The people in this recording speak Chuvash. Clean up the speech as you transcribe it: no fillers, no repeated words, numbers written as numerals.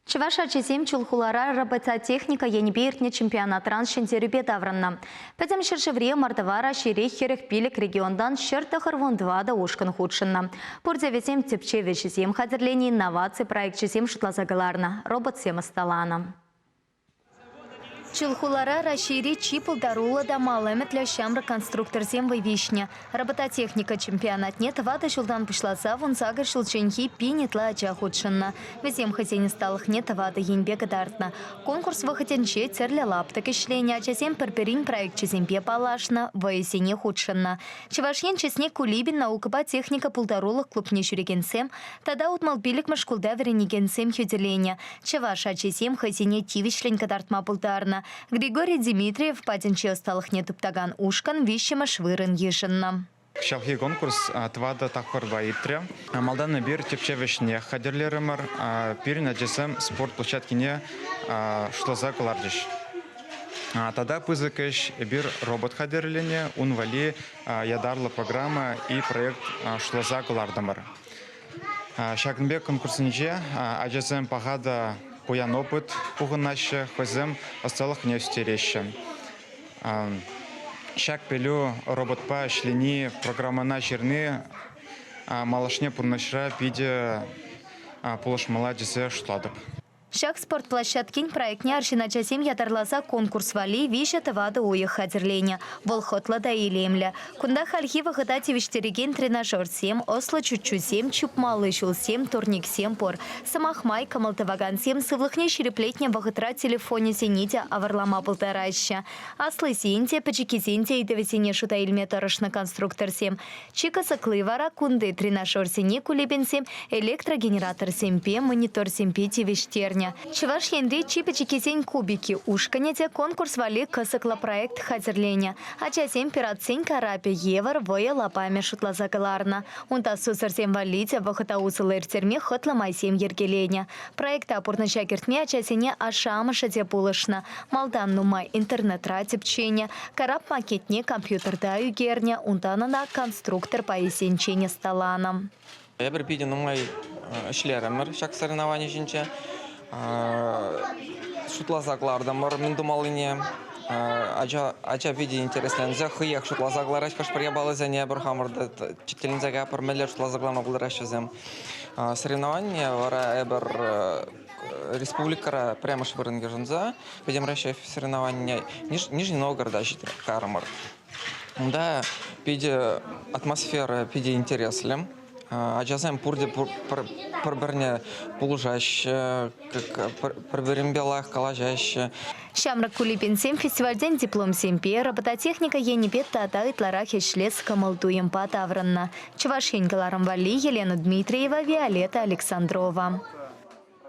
Чӑваш ачисем Чулхулара робототехника енӗпе иртнӗ чемпионатран ҫӗнтерӳпе таврӑннӑ. Пӗтӗм ҫӗршыври ӑмӑртӑва Раҫҫейри 45 регионтан 194 ушкӑн хутшӑннӑ. Пурте вӗсем тӗпчев ӗҫӗсем хатӗрленӗ, инноваци проекчӗсем шутласа кӑларнӑ, роботсем ӑсталанӑ. Чулхулара Раҫҫейри чи пултаруллӑ та мал ӗмӗтлӗ ҫамрӑк конструкторсем вӑй виҫнӗ. Робототехника чемпионатне тӑватӑ ҫултан пуҫласа 18 ҫулчченхи пин ытла ача хутшӑннӑ. Вӗсем хӑйсен ӑсталӑхне тӑватӑ енпе кӑтартнӑ. Конкурс вӑхӑтӗнче тӗрлӗ лаптӑк ӗҫленӗ, ачасем пӗр-пӗрин проекчӗсемпе паллашнӑ, вӑйӑсене хутшӑннӑ. Чӑваш Ен чысне Кулибин наукӑпа техника пултарулӑх клубне ҫӳрекенсем тата 65-мӗш шкулта вӗренекенсем хӳтӗленӗ. Чӑваш ачисем хӑйсене тивӗҫлӗн кӑтартма пултарнӑ. Григорий Дмитриев патӗнчи ӑсталӑхне туптакан ушкӑн виҫҫӗмӗш вырӑн йышӑннӑ. Кӑҫалхи конкурс тӑватӑ тапхӑрпа иртрӗ. Малтан эпир тӗпчев ӗҫне хатӗрлерӗмӗр. Пирӗн ачасем спорт площадкине шутласа кӑларчӗҫ. Тата пысӑк ӗҫ эпир робот хатӗрленӗ, ун валли ятарлӑ программа и проект шутласа кӑлартӑмӑр. Ҫакӑн пек конкурссенче ачасем паха та пуян опыт пухӑнаҫҫӗ, хӑйсем ӑсталӑхне ӳстереҫҫӗ. Ҫак пӗлӳ роботпа ӗҫлени, программӑна ҫырни малашне пурнӑҫра питӗ пулӑшмалла тесе шутлатӑп. Ҫак спорт площадкин проектне арҫын ачасем ятарласа конкурс валли виҫӗ-тӑватӑ уйӑх хатӗрленӗ. Вӑл хӑтлӑ та илемлӗ. Кунта хальхи вӑхӑта тивӗҫтерекен тренажерсем, ӑслӑ чуччусем, чупмалли ҫулсем, турниксем пур. Сӑмах май, кӑмӑл тӑвакансем сывлӑхне ҫирӗплетнӗ вӑхӑтра телефонӗсене те авӑрлама пултараҫҫӗ. Аслисен те, пӗчӗккисен те ыйтӑвӗсене шута илме тӑрӑшнӑ конструкторсем. Чи кӑсӑкли вара кунти тренажерсене кулибинсем электрогенераторсемпе, мониторсемпе тивӗҫтернӗ. Чӑваш Енри чи пӗчӗккисен кубики ушкӑнӗ те конкурс валли кӑсӑклӑ проект хатӗрленӗ. Ачасем пиратсен карапӗ евӗр вӑйӑ лапамӗ шутласа кӑларнӑ. Унта сусӑрсем валли те вӑхӑта усӑллӑ ирттерме хӑтлӑ майсем йӗркеленӗ. Проекта пурнӑҫа кӗртме ачасене ашшӗ-амӑшӗ те пулӑшнӑ. Малтан нумай интернетра тӗпченӗ, карап макетне компьютерта ӳкернӗ, унтан ӑна конструктор пайӗсенчен ӑсталанӑ. Эпир питӗ нумай ӗҫлерӗмӗр ҫак соревновани ҫинче. Шутласа кӑлартӑмӑр мӗн тумаллине. Ача питӗ интересленсе хӑех шутласа кӑларать хӑш-пӗр япаласене эпир хамӑр та тӗлӗнсе каятпӑр, мӗнле шутласа кӑларма пултараҫҫӗ вӗсем. Соревнование вара эпир республикӑра пӗрремӗш вырӑн йышӑнса Пӗтӗм Раҫҫей соревнованине Нижний Новгорода ҫитрӗ карӑмӑр. Унта питӗ атмосфера питӗ интереслӗ. Ачасем пурте пӗр-пӗрне пулӑшаҫҫӗ, пӗр-пӗринпе лайӑх калаҫаҫҫӗ. Ҫамрӑк кулибинсем фестивальтен дипломсемпе, робототехника енӗпе тата ытларах ӗҫлес кӑмӑл-туйӑмпа таврӑннӑ. Чӑваш Ен кӑларӑм валли Елена Дмитриева, Виолетта Александрова.